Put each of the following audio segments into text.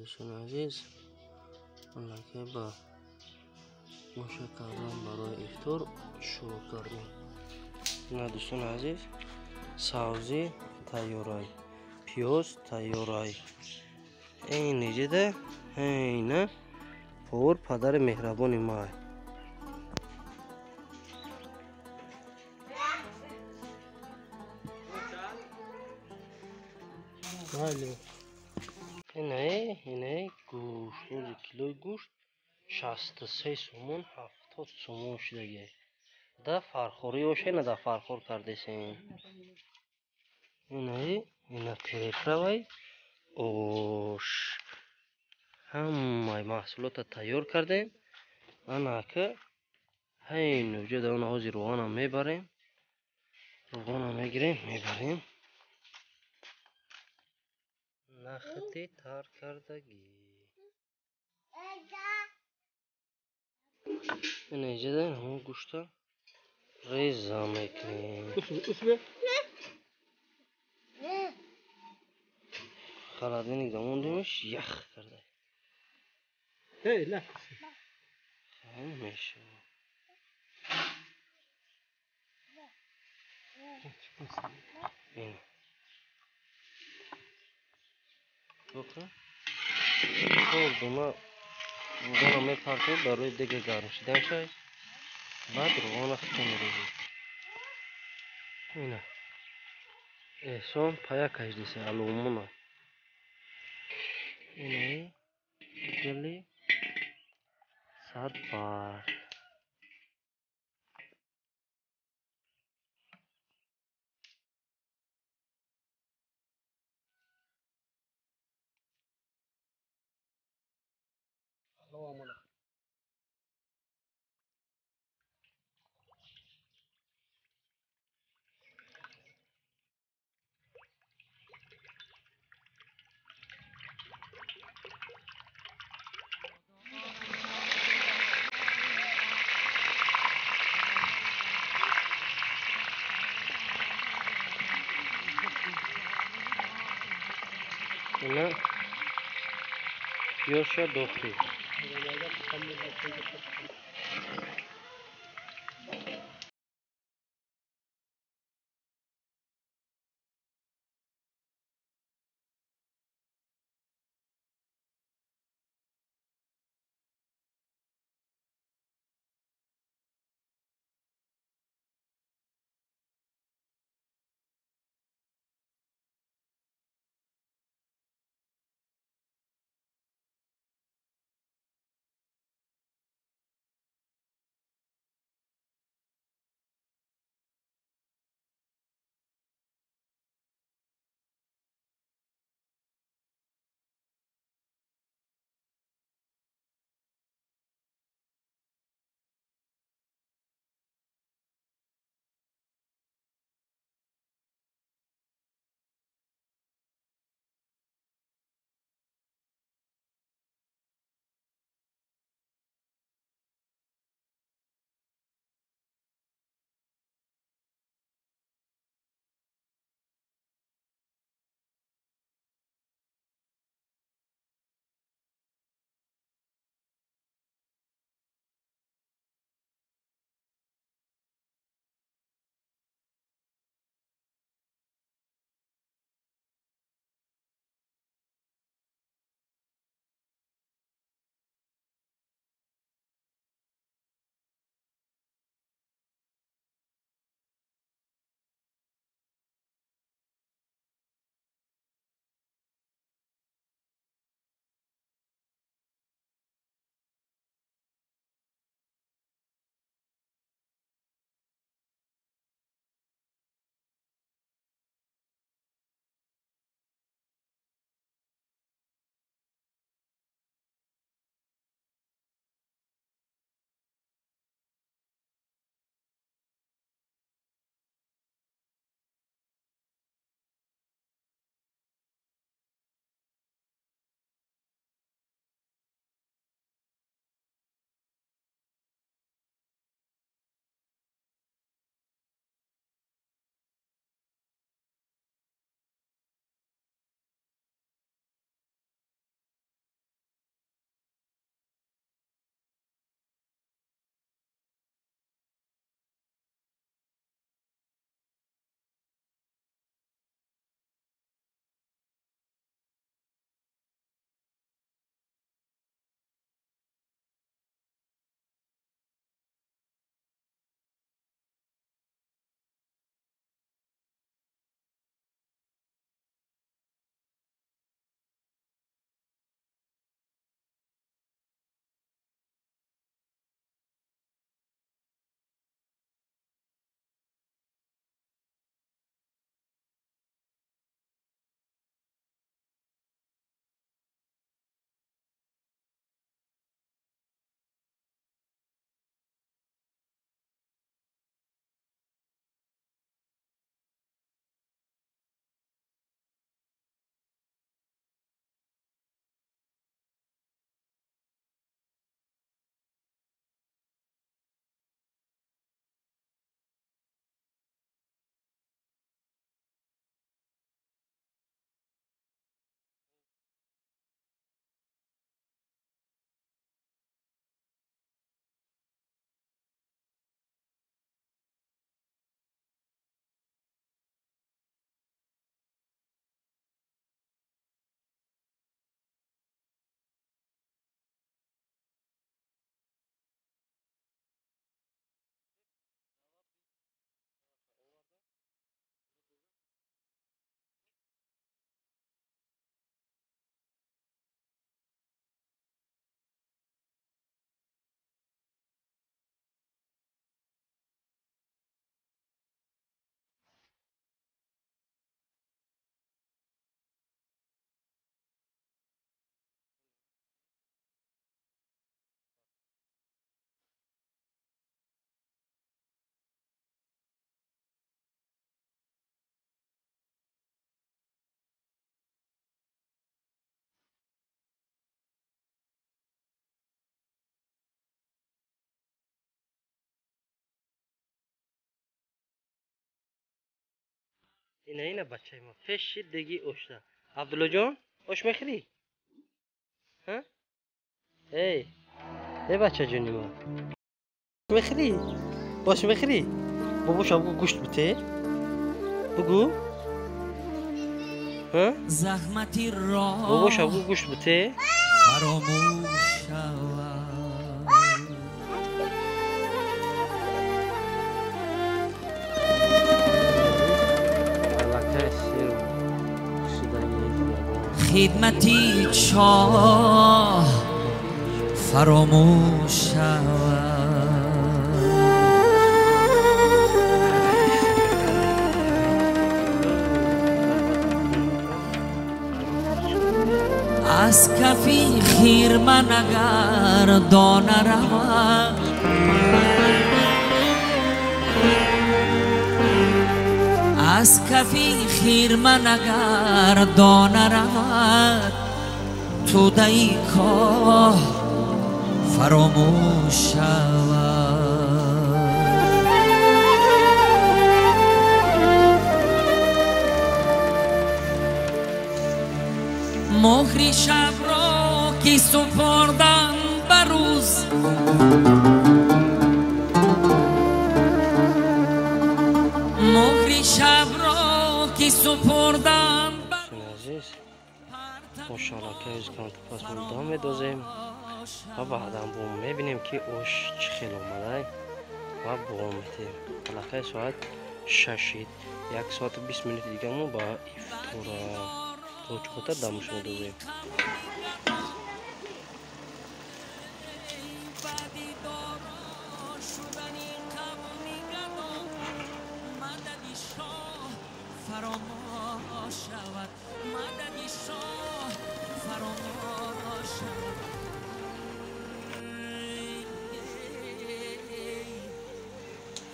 Дӯстони азиз, аллакай ба оша кардан барои ифтор шурӯъ кардем. Ина, дӯстони азиз, савзӣ тайёрай, пиёз тайёрай. Ин иҷида ина повар падари меҳрабони май. Инаи гӯшт, рӯзи килои гӯшт 63 сомон, 70 сомон шудагиай. Да фархорӣ оша ина да фархор кардесем. Инаи ина переправай ош. Ҳамаи маҳсулотро тайёр кардем. Ана ака ҳайн ҷода она ҳозир рӯғанам мебарем. Рӯғанам мегирем, мебарем. Нахти тар кардагӣ. Ина иҷода ҳамон гӯшта реза мекунем. Холодильник да мондемш, ях карда. Хеле мешавад. Ина. Бока. Чор дона рӯғана мепартем барои дега гарм шудан шай. Баъд рӯғана худто мерезем. Ина. Эҳсон пая кашдиса аломона. Инаи гули садбарг. Ина пиёзша дохтем. Ина ина бачаи мо пеши деги ошда. Абдуллоҷон, ош мехӯрӣ? Ҳа? Эй, эй бачаҷони мо. Мехӯрӣ? Ош мехӯрӣ? Бобоша бугу гӯшт бите? Бугу? Ҳа? Заҳмати роҳ Бобоша бугу гӯшт бите? Фаромӯш шавад. Аллакай сер шидаги. Хидмати чоҳ фаромӯш шавад. Аз кафи хирман агар дона равад, аз кафи хирман агар дона равад, тӯдаи коҳ фаромӯш шавад. Муҳри шабро ки супордан ба рӯз, муҳри шабро ки супордан ба Азиз, ош аллакай камту пас дам медозем ва баъдан бо мебинем, ки ош чӣ хел омадай ва бо метем. Аллакай соат 6-ид, 1 соату 20 минути дигамо ба ифтора точкота дамуш медозем. Баъди доро шудани қавми гадо, мадади шоҳ фаромӯш шавад, мадади шоҳ фаромӯш шавад.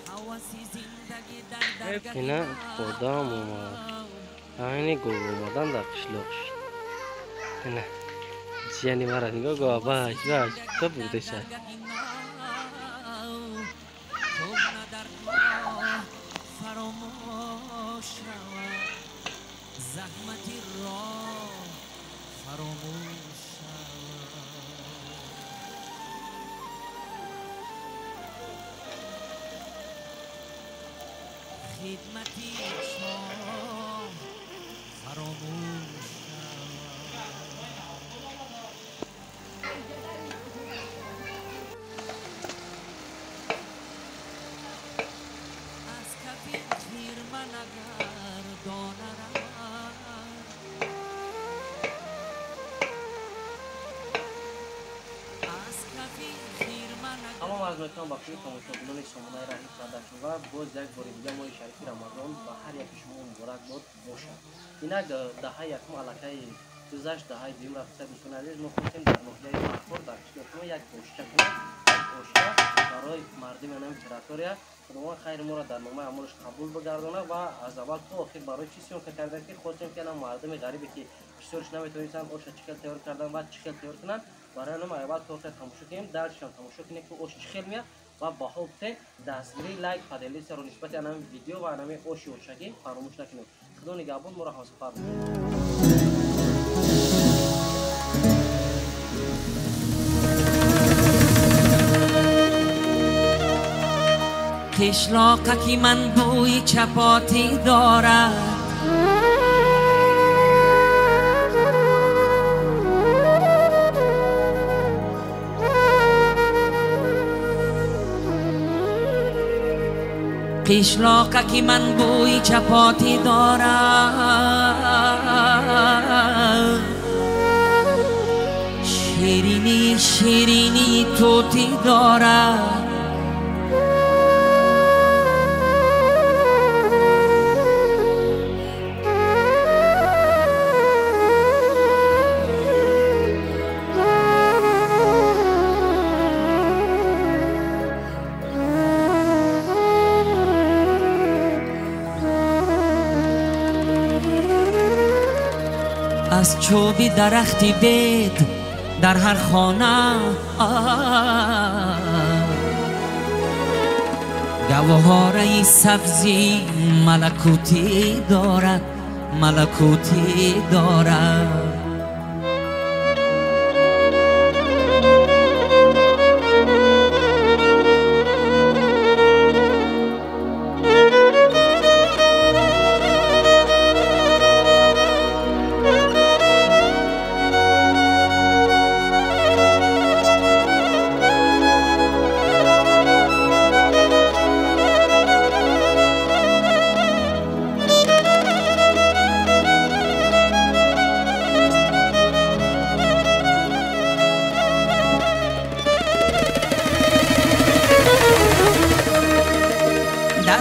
Ҳаваси зиндагӣ дар даргаҳи Ина одам омад, айни гов омадан дар қишлоқ шуд. Ина ҷияни мара нигоҳ, гова бач бач то бурдеса. Даргаҳи нав, кӯҳна даргоҳ фаромӯш шавад, заҳмати роҳ фаромӯш шавад, хидмати шоҳ фаромӯш шавад. Аз кафи хирман агар дона равад, аз кафи хирман агар Салом арз мекунам ба кулли тамошобинони сомонаи Раҳи Продакшн ва боз як бори дига моҳи шарифи Рамазон ба ҳар яки шумо муборак бод бошад. Инак даҳаи якум аллакай гузашт, даҳаи дуюм рафта. Дӯстони азиз, мо хостем дар ноҳияи Фархор, дар қишлоқи мо як ошча кунем, як ошча барои мардуми анами территория. Худованд хайри моро дар номаи амолаш қабул бигардонад. Ва аз аввал то охир барои чӣ съёмка кардем, ки хостем, ки анам мардуми ғарибе, ки бисёрш наметавонистанд оша чӣ хел тайёр кардан ва чӣ хел тайёр кунанд, барои анам аввал то охир тамошо кунем, дальше ам тамошо кунем, ки ош чӣ хел меяд ва баҳо бите. Дастгирӣ, лайк, поделиться ро нисбати анами видео ва анами оши ошагӣ фаромӯш накунем. Худо нигаҳбон, моро ҳамсафар бошед. Қишлоқаки ман бӯи чапотӣ дорад, қишлоқаки ман бӯи чапотӣ дорад, ширинӣ ширинии тӯтӣ дорад. Аз чӯби дарахти бед дар ҳар хона гавҳораи сабзӣ малакутӣ дорад, малакутӣ дорад.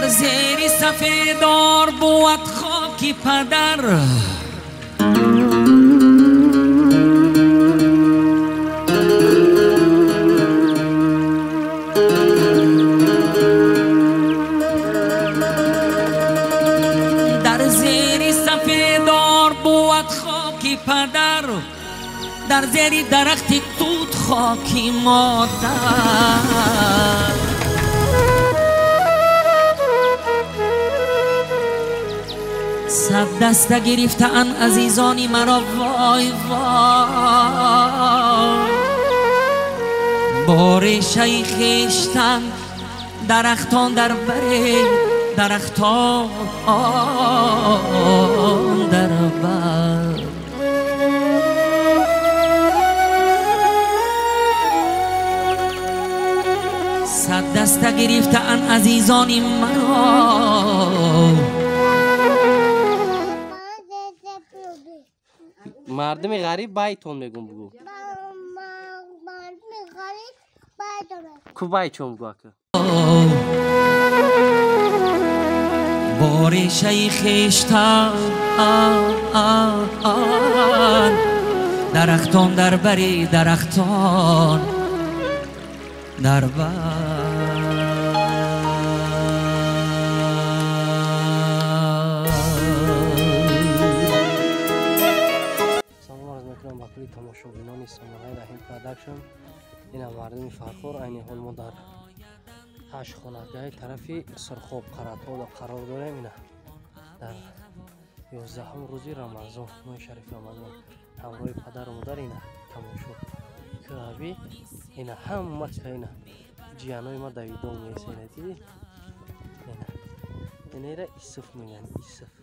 дар зери сафедор буд хоки падар, дар зери сафедор буд хоки падар, дар зери дарахти тут хоки модар. Сад даста гирифтаанд азизони маро, вой вой, бо решаи хештан дарахтон дар баре, дарахтон дар бар. Сад даста гирифтаанд азизони маро. Мардуми ғариб байтон мегум бугу. Мардуми ғариб байтон. Ку байтон бугу ака? Бо решаи хештан дарахтон дар бари, дарахтон дар бар. Тамошобинони сомонаи Раҳим Продакшн, ина мардуми Фархор. Айни ҳол мо дар ҳашт хонагаи тарафи Сурхоб Қаратола қарор дорем. Ина дар 11 рӯзи Рамазон, моҳи шарифи Рамазон, ҳамроҳи падару модар. Ина тамошо кӯҳави, ина ҳама ина ҷиянои ма давидон меса. Ина диди, ина ира Исуф мегӯянд, Исуф.